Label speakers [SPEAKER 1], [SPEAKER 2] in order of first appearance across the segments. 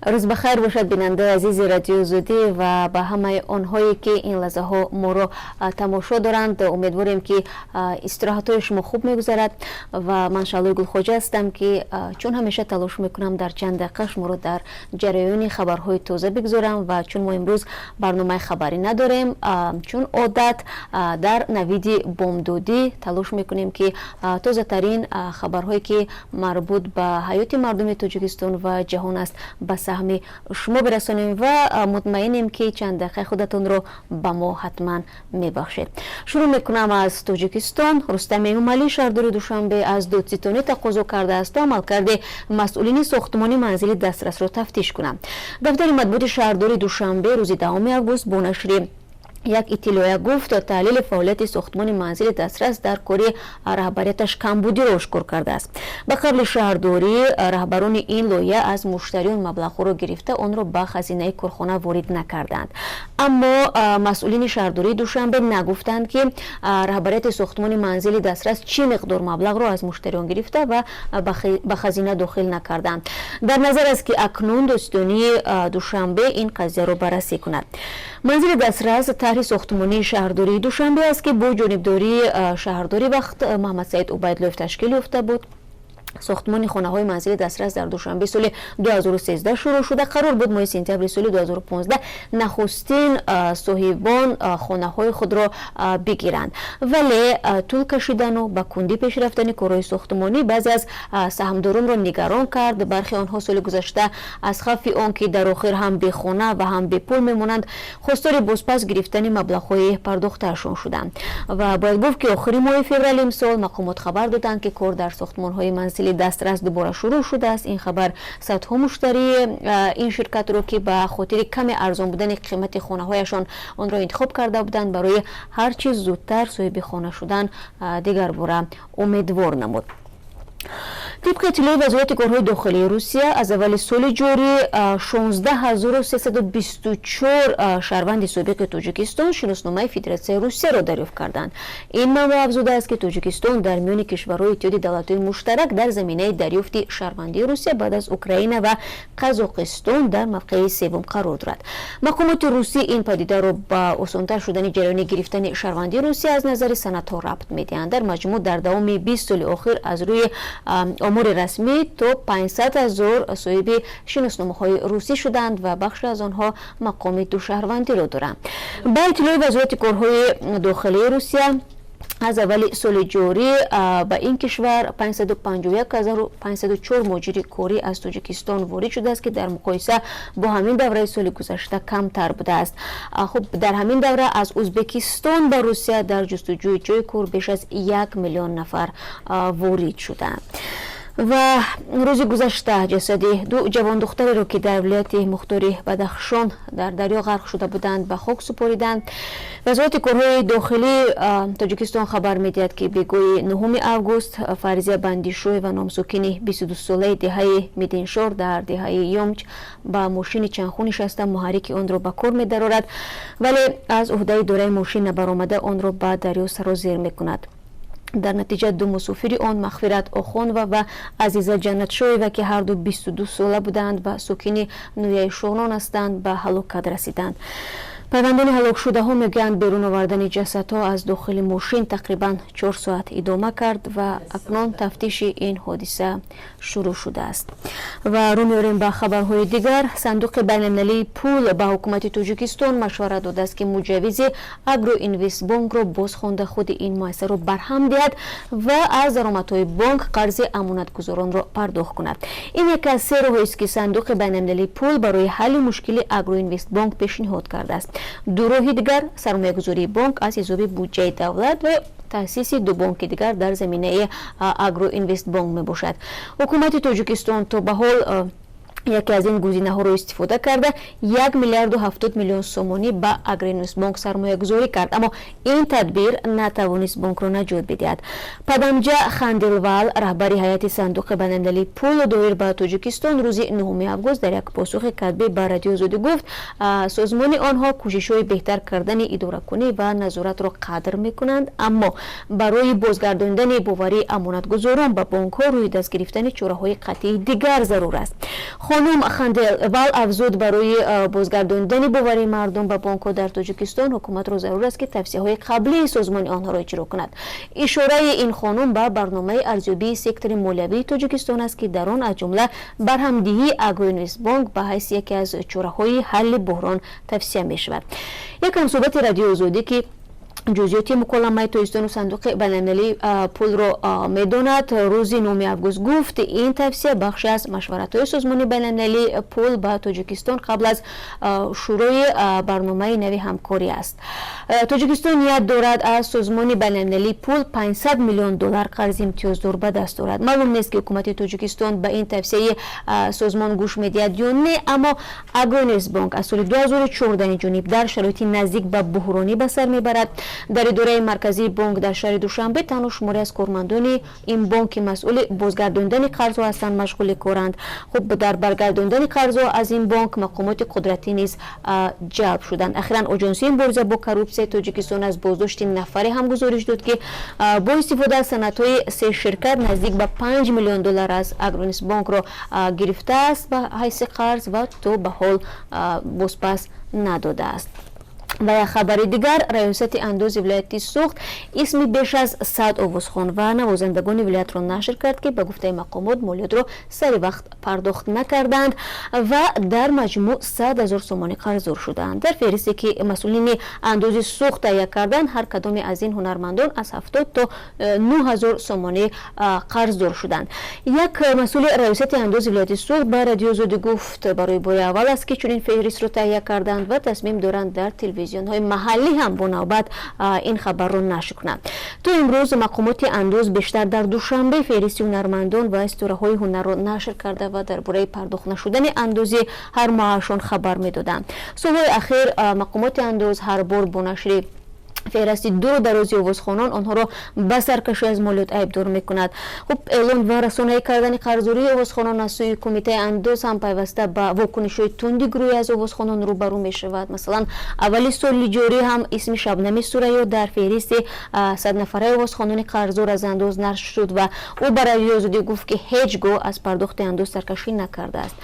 [SPEAKER 1] Рӯз бахайр бошад, бинандаи азизи Радиои Озодӣ ва ба ҳамаи онҳое, ки ин лаҳзаҳо моро тамошо доранд. Умедворем, ки истироҳатҳои шумо хуб мегузарад. Ва ман Шаҳлои Гулхоҷа ҳастам, ки чун ҳамеша талош мекунам дар чанд дақиқа шуморо дар ҷараёни хабарҳои тоза бигзорам. Ва чун мо имрӯз барномаи хабарӣ надорем, чун одат дар навиди бомдодӣ талош мекунем, ки тозатарин хабарҳое, ки марбут ба ҳаёти мардуми Тоҷикистон ва ҷаҳон аст, ба саҳми шумо бирасонем ва мутмаинем, ки чанд дақиқаи худатонро ба мо ҳатман мебахшед. Шурӯъ мекунам аз Тоҷикистон. Рустам Эмомалӣ, шаҳрдори Душанбе, аз додситонӣ тақозо кардааст, то амалкарди масъулини сохтмони манзили дастрасро тафтиш кунанд. Дафтари матбуоти шаҳрдори Душанбе рӯзи 10 август бо нашри як иттилоя гуфт, таҳлили фаъолияти сохтмони манзили дастрас дар кори раҳбарияташ камбудиро ошкор кардааст. Ба қавли шаҳрдорӣ, раҳбарони ин лоиҳа аз муштариён маблағҳоро гирифта, онро ба хазинаи корхона ворид накарданд. Аммо масъулини шаҳрдории Душанбе нагуфтанд, ки раҳбарияти сохтмони манзили дастрас чӣ миқдор маблағро аз муштариён гирифта ва ба хазина дохил накарданд. Дар назар аст, ки акнун додситонии Душанбе ин қазияро баррасӣ кунад. Манзили дастрас тарҳи сохтмонии шаҳрдории Душанбе аст, ки бо ҷонибдории шаҳрдори вақт Муҳаммадсаид Убайдуллоев ташкил ёфта буд. Сохтмони хонаҳои манзили дастрас дар Душанбе соли 2013 шурӯъ шуда, қарор буд моҳи сентябри соли 2015 нахустин соҳибон хонаҳои худро бигиранд. Вале тӯл кашидану ба кундӣ пеш рафтани корҳои сохтмонӣ баъзе аз саҳмдоронро нигарон кард. Бархе онҳо соли гузашта аз хавфи он ки дар охир ҳам бехона ва ҳам бепул мемонанд, хостори бозпас гирифтани маблағҳои пардохтаашон шуданд. Ва бояд гуфт, ки охири моҳи феврали имсол мақомот хабар доданд, ки кор дар сохтмонҳои манзили дастрас дубора шурӯъ шудааст. Ин хабар садҳо муштарии ин ширкатро, ки ба хотири каме арзон будани қимати хонаҳояшон онро интихоб карда буданд, барои ҳар чиз зудтар соҳиби хона шудан дигарбора умедвор намуд. Тибқи иттилои Вазорати корҳои дохилии Русия, аз аввали соли ҷорӣ 16 324 шаҳрванди собиқи Тоҷикистон шиносномаи Федератсияи Русияро дарёфт карданд. Ин манбаъ афзудааст, ки Тоҷикистон дар миёни кишварҳои Иттиҳоди Давлатҳои Муштарак дар заминаи дарёфти шаҳрвандии Русия баъд аз Украина ва Қазоқистон дар мавқеи севум қарор дорад. Мақомоти русӣ ин падидаро ба осонтар шудани ҷараёни гирифтани шаҳрвандии Русия аз назари санадҳо рабт медиҳанд. Дар маҷмӯъ, дар давоми 20 соли охир, аз рӯи омори расмӣ, то 500 ҳазор соҳиби шиносномаҳои русӣ шуданд ва бахше аз онҳо мақоми душаҳрвандиро доранд. Ба иттилои Вазорати корҳои дохилии Русия, аз аввали соли ҷорӣ ба ин кишвар 551 504 муҳоҷири корӣ аз Тоҷикистон ворид шудааст, ки дар муқоиса бо ҳамин давраи соли гузашта камтар будааст. Хуб, дар ҳамин давра аз Ӯзбекистон ба Русия дар ҷустуҷӯи ҷои кор беш аз 1 миллион нафар ворид шуданд. Ва рӯзи гузашта ҷасади ду ҷавондухтареро, ки дар вилояти мухтори Бадахшон дар дарё ғарқ шуда буданд, ба хок супориданд. Вазорати корҳои дохилии Тоҷикистон хабар медиҳад, ки бегоҳи 9 август Фарзия Бандишоева, номсокини 22-солаи деҳаи Мидиншор, дар деҳаи Ёмч ба мошини чанху нишаста, муҳаррики онро ба кор медарорад, вале аз уҳдаи идораи мошин набаромада, онро ба дарё сарозер мекунад. Дар натиҷа ду мусофири он, Мағфират Охонова ва Азиза Ҷаннатшоева, ки ҳарду 22 сола буданд ва сокини ноҳияи Шуғнон ҳастанд, ба ҳалокат расиданд. Пайвандони ҳалокшудаҳо мегӯянд, берун овардани ҷасадҳо аз дохили мошин тақрибан 4 соат идома кард ва акнун тафтиши ин ҳодиса шурӯъ шудааст. Ва рӯ меорем ба хабарҳои дигар. Сандуқи байналмилалии пул ба ҳукумати Тоҷикистон машварат додааст, ки муҷаввизи Агроинвестбонкро боз хонда, худи ин муассисаро барҳам диҳад ва аз даромадҳои бонк қарзи амонатгузоронро пардохт кунад. Ин яке аз се роҳест, ки Сандуқи байналмилалии пул барои ҳалли мушкили Агроинвестбонк пешниҳод кардааст. Ду роҳи дигар сармоягузории бонк аз ҳисоби буҷаи давлат ва таъсиси ду бонки дигар дар заминаи Агроинвестбонк мебошад. Ҳукумати Тоҷикистон то ба ҳол яке аз ин гузинаҳоро истифода карда, 1 миллиарду 70 миллион сомонӣ ба Агроинвестбонк сармоягузорӣ кард, аммо ин тадбир натавонист бонкро наҷот бидиҳад. Падамҷа Хандилвал, раҳбари ҳайати Сандуқи байналмилалии пул доир ба Тоҷикистон, рӯзи 9 август дар як посухи катбӣ ба Радиои Озодӣ гуфт, созмони онҳо кӯшишҳои беҳтар кардани идоракунӣ ва назоратро қадр мекунанд, аммо барои бозгардондани боварии амонатгузорон ба бонкҳо рӯи даст гирифтани чораҳои қатъии дигар зарур аст. Хонум Ханделвал афзуд, барои бозгардондани боварии мардум ба бонкҳо дар Тоҷикистон ҳукуматро зарур аст, ки тавсияҳои қаблии созмони онҳоро иҷро кунад. Ишораи ин хонум ба барномаи арзёбии сектори молиявии Тоҷикистон аст, ки дар он аз ҷумла барҳамдиҳии Агроинвестбонк ба ҳайси яке аз чораҳои ҳалли буҳрон тавсия мешавад. Як ҳамсӯҳбати Радиои Озодӣ, ки ҷузъиёти муколамаи Тоҷикистону Сандуқи байналмилалии пулро медонад, рӯзи 9 август гуфт, ин тавсия бахше аз машваратҳои Созмони байналмилалии пул ба Тоҷикистон қабл аз шурӯи барномаи нави ҳамкорӣ аст. Тоҷикистон ният дорад аз Созмони байналмилалии пул 500 миллион доллар қарзи имтиёздор ба даст орад. Маълум нест, ки ҳукумати Тоҷикистон ба ин тавсияи созмон гӯш медиҳад ё не, аммо Агроинвестбонк аз соли 2014 ҷониб дар шароити наздик ба буҳронӣ ба сар мебарад. Дар идораи марказии бонк дар шаҳри Душанбе танҳо шуморе аз кормандони ин бонк, ки масъули бозгардондани қарзҳо ҳастанд, машғули коранд. Хуб, дар баргардондани қарзҳо аз ин бонк мақомоти қудратӣ низ ҷалб шуданд. Ахиран Оҷонсии мубориза бо коррупсияи Тоҷикистон аз боздошти нафаре ҳам гузориш дод, ки бо истифода аз санадҳои се ширкат наздик ба 5 миллион доллар аз Агроинвестбонкро гирифтааст ба ҳайси қарз ва то ба ҳол бозпас надодааст. Ва як хабари дигар: Раёсати андози вилояти Суғд исми беш аз 100 овозхон ва навозандагони вилоятро нашр кард, ки ба гуфтаи мақомот молиётро сари вақт пардохт накарданд ва дар маҷмӯъ 100 000 сомонӣ қарздор шудаанд. Дар феҳристе, ки масъулини андози Суғд таҳия карданд, ҳар кадоме аз ин ҳунармандон аз 70 то 9000 сомонӣ қарздор шуданд. Як масъули раёсати андози вилояти Суғд ба Радиои Озодӣ гуфт, барои бори аввал аст, ки чунин феҳристро таҳия карданд ва тасмим доранд дар телевизионҳои маҳаллӣ ҳам бо навбат ин хабарро нашр кунанд. То имрӯз мақомоти андоз бештар дар Душанбе феҳристи ҳунармандон ва ситораҳои ҳунарро нашр карда ва дар бораи пардохт нашудани андози ҳар моҳашон хабар медоданд. Солҳои ахир мақомоти андоз ҳар бор бо нашри феҳристи дуру дарози овозхонон онҳоро ба саркашӣ аз молиёт айбдор мекунад. Хуб, эълон ва расонаӣ кардани қарздории овозхонон аз сӯи кумитаи андоз ҳам пайваста ба вокунишҳои тунди гурӯҳе аз овозхонон рӯбарӯ мешавад. Масалан, аввали соли ҷорӣ ҳам исми Шабнами Сурайё дар феҳристи 100 нафараи овозхонони қарздор аз андоз нашр шуд ва ӯ ба Радиои Озодӣ гуфт, ки ҳеҷ гоҳ аз пардохти андоз саркашӣ накардааст.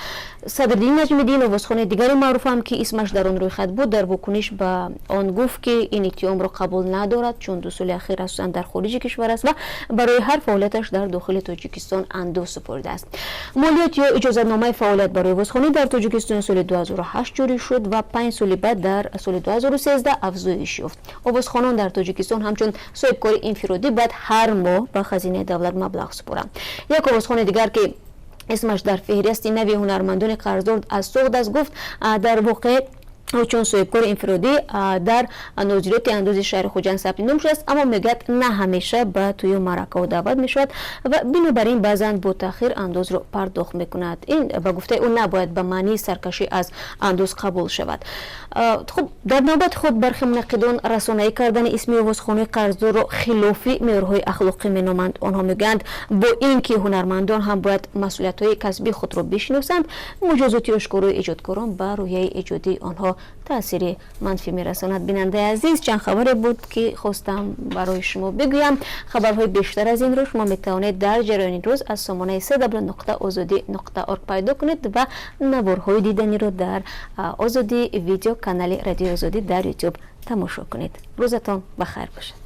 [SPEAKER 1] Садриддин Наҷмиддин, овозхони дигари маъруфам, ки исмаш дар он рӯйхат буд, дар вокуниш ба он гуфт, ки ин иттиҳомро қабул надорад, чун 2 соли ахир асосан дар хориҷи кишвар аст ва барои ҳар фаъолияташ дар дохили Тоҷикистон андоз супоридааст. Молиёт ё иҷозатномаи фаъолият барои овозхонӣ дар Тоҷикистон соли 2008 ҷорӣ шуд ва 5 соли баъд, дар соли 2013, афзоиш ёфт. Овозхонон дар Тоҷикистон ҳамчун соҳибкори инфиродӣ бояд ҳар моҳ ба хазинаи давлат маблағ супоранд. Як овозхони дигар, ки исмаш дар феҳристи нави ҳунармандони қарздор аз Суғд аст, гуфт, дар воқеъ ӯ чун соҳибкори инфиродӣ дар нозироти андози шаҳри Хуҷанд сабти ном шудааст, аммо мегӯяд, на ҳамеша ба тӯю маъракаҳо даъват мешавад ва бинобар ин баъзан бо таъхир андозро пардохт мекунад. Ин, ба гуфтаи ӯ, набояд ба маънии саркашӣ аз андоз қабул шавад. Хуб, дар навбати худ бархе мунаққидон расонаӣ кардани исми овозхонои қарздорро хилофи меъёрҳои ахлоқӣ меноманд. Онҳо мегӯянд, бо ин ки ҳунармандон ҳам бояд масъулиятҳои касбии худро бишиносанд, муҷозоти ошкорои эҷодкорон ба рӯҳияи эҷодии онҳо таъсири манфӣ мерасонад. Бинандаи азиз, чанд хабаре буд, ки хостам барои шумо бигӯям. Хабарҳои бештар аз инро шумо метавонед дар ҷараёни рӯз аз сомонаи cw.озодӣ.org пайдо кунед ва наворҳои диданиро дар Озодӣ Видео, канали Радиои Озодӣ дар Ютуб, тамошо кунед. Рӯзатон ба хайр бошад.